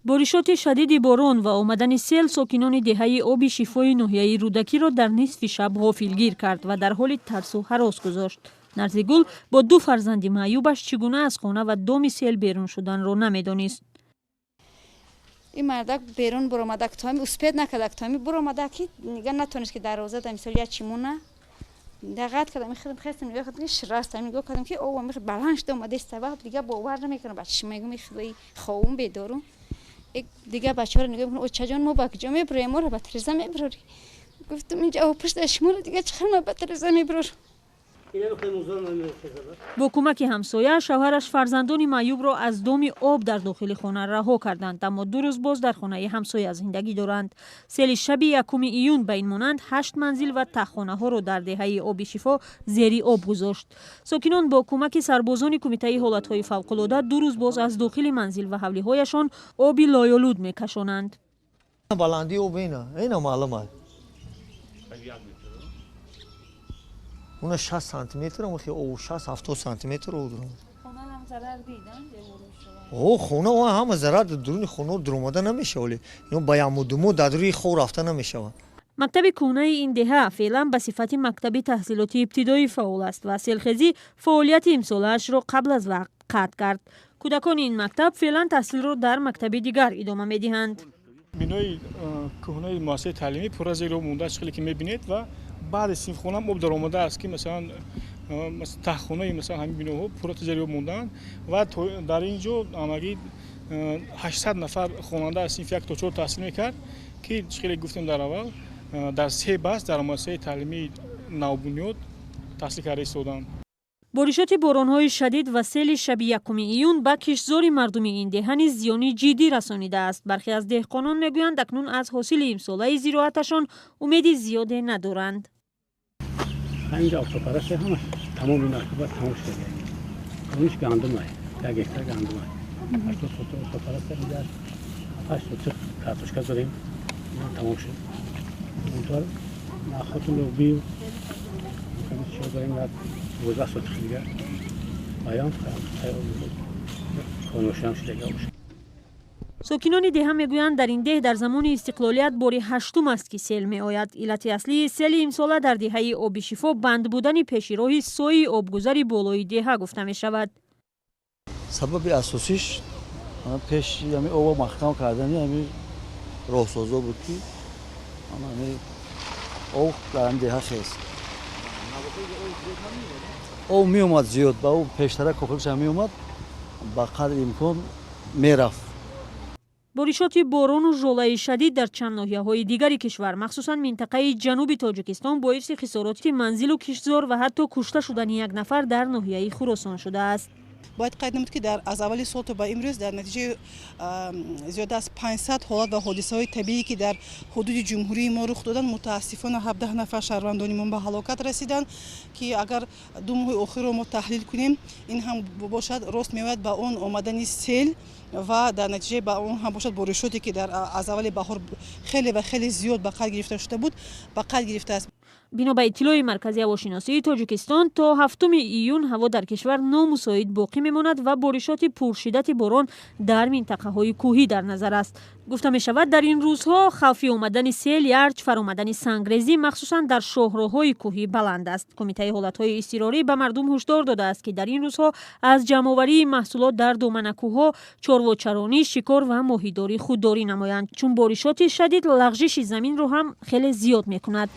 Боришоти шадиди борон ва омадани сел сокинони деҳаи Оби Шифои ноҳияи Рӯдакиро дар нисфи шаб ғофилгир кард ва дар ҳоли тарсу ҳарос гузошт. Нарзигул бо ду фарзанди маъюбаш чӣ гуна аз хона ва доми сел берун шуданро намедонист. Ин мардак берун буромадак, тоами успеть накардак, тоами буромада, ки нига натонист, ки дарвоза да мисол як чимуна дағат кардам. Хелм хестам, нигоҳ кардам, ки шираст. Нигоҳ кардам, ки об ами баланд шуда омадеста ва дига бовар намекунам ба чишм. Мегум: «Худои, ховум бедорум». Дига бачаҳоро нигоҳ мекунам: «Очаҷон, мо ба куҷо мебуроем? Моро ба треза мебурорӣ?» Гуфтам: «Инҷа об пушта шуморо, дига чӣ хел ма ба треза мебурорам?» Бо кӯмаки ҳамсоя, шавҳараш фарзандони маъюбро аз доми об дар дохили хона раҳо карданд, аммо 2 рӯз боз дар хонаи ҳамсоя зиндагӣ доранд. Сели шаби 1 июн ба ин монанд ҳашт манзил ва таҳхонаҳоро дар деҳаи Оби Шифо зери об гузошт. Сокинон бо кӯмаки сарбозони Кумитаи ҳолатҳои фавқулода 2 рӯз боз аз дохили манзил ва ҳавлиҳояшон оби лоёлуд мекашонанд. Баландии об ина маълум аст, уна 60 сантиметр, 60, 70 сантиметр об. О, хона ҳама зарар, дуруни хона дуромада намешава, вале ино ба ямудумо дар рӯи хов рафта намешавад. Мактаби кӯҳнаи ин деҳа феълан ба сифати мактаби таҳсилоти ибтидоӣ фаъол аст ва селхезӣ фаъолияти имсолаашро қабл аз вақт қатъ кард. Кӯдакони ин мактаб феълан таҳсилро дар мактаби дигар идома медиҳанд. Бинои кӯҳнаи муассисаи таълимӣ пурра зери об мондааст, хеле ки мебинед, ва баъди синфхонаам об даромадааст, ки масалан таҳхонаи, масалан, ҳамин биноҳо пурра зери об мондаанд. Ва дар ин ҷо ҳамагӣ 800 нафар хонанда аз синфи 1 то 4 таҳсил мекард, ки хеле гуфтем, дар аввал дар се баст дар муассисаи таълимии навбунёд таҳсил карда истоданд. Боришоти боронҳои шадид ва сели шаби 1 июн ба киштзори мардуми ин деҳа низ зиёни ҷиддӣ расонидааст. Бархе аз деҳқонон мегӯянд, акнун аз ҳосили имсолаи зироаташон умеди зиёде надоранд. Инҷа офтобпараст, ҳамаш тамоми накуба тамом шуда. Ҳамиш гандумай, 1 гектар гандумай, 80 сотих офтобпараст, инҷа 8 сотих картошка дорем, тамом шуд. Унтар нахоту лӯбию чиё дорем, 12 сотих дигар баён коношам шудага. Сокинони деҳа мегӯянд, дар ин деҳ дар замони истиқлолият бори ҳаштум аст, ки сел меояд. Иллати аслии сели имсола дар деҳаи Оби Шифо банд будани пеши роҳи сои обгузари болои деҳа гуфта мешавад. Сабаби асосиш пеши ҳами обо маҳкам кардани ҳами роҳсозо буд, ки ҳами об дар ҳами деҳа хест. Об меомад зиёд, ба об пештара кохилша меомад, ба қадри имкон мерафт. Боришоти борону жолаи шадид дар чанд ноҳияҳои дигари кишвар, махсусан минтақаи ҷануби Тоҷикистон, боиси хисороти манзилу киштзор ва ҳатто кушта шудани як нафар дар ноҳияи Хуросон шудааст. Бояд қайд намуд, ки аз аввали сол то ба имрӯз дар натиҷаи зиёда аз 500 ҳолат ва ҳодисаҳои табиӣ, ки дар ҳудуди ҷумҳурии мо рух доданд, мутаассифона 17 нафар шаҳрвандони мо ба ҳалокат расиданд, ки агар 2 моҳи охирро мо таҳлил кунем, ин ҳам бошад, рост меояд ба он омадани сел ва дар натиҷаи ба он ҳам бошад боришоте, ки аз аввали баҳор хеле ва хеле зиёд ба қайд гирифта шуда буд, ба қайд гирифтааст. Бино ба иттилои Маркази ҳавошиносии Тоҷикистон, то 7 июн ҳаво дар кишвар номусоид боқӣ мемонад ва боришоти пуршиддати борон дар минтақаҳои кӯҳӣ дар назар аст. Гуфта мешавад, дар ин рӯзҳо хавфи омадани сел, ярч, фаромадани сангрезӣ, махсусан дар шоҳроҳҳои кӯҳӣ, баланд аст. Кумитаи ҳолатҳои изтирорӣ ба мардум ҳушдор додааст, ки дар ин рӯзҳо аз ҷамъоварии маҳсулот дар доманакӯҳҳо, чорвочаронӣ, шикор ва моҳидорӣ худдорӣ намоянд, чун боришоти шадид лағжиши заминро ҳам хеле зиёд мекунад.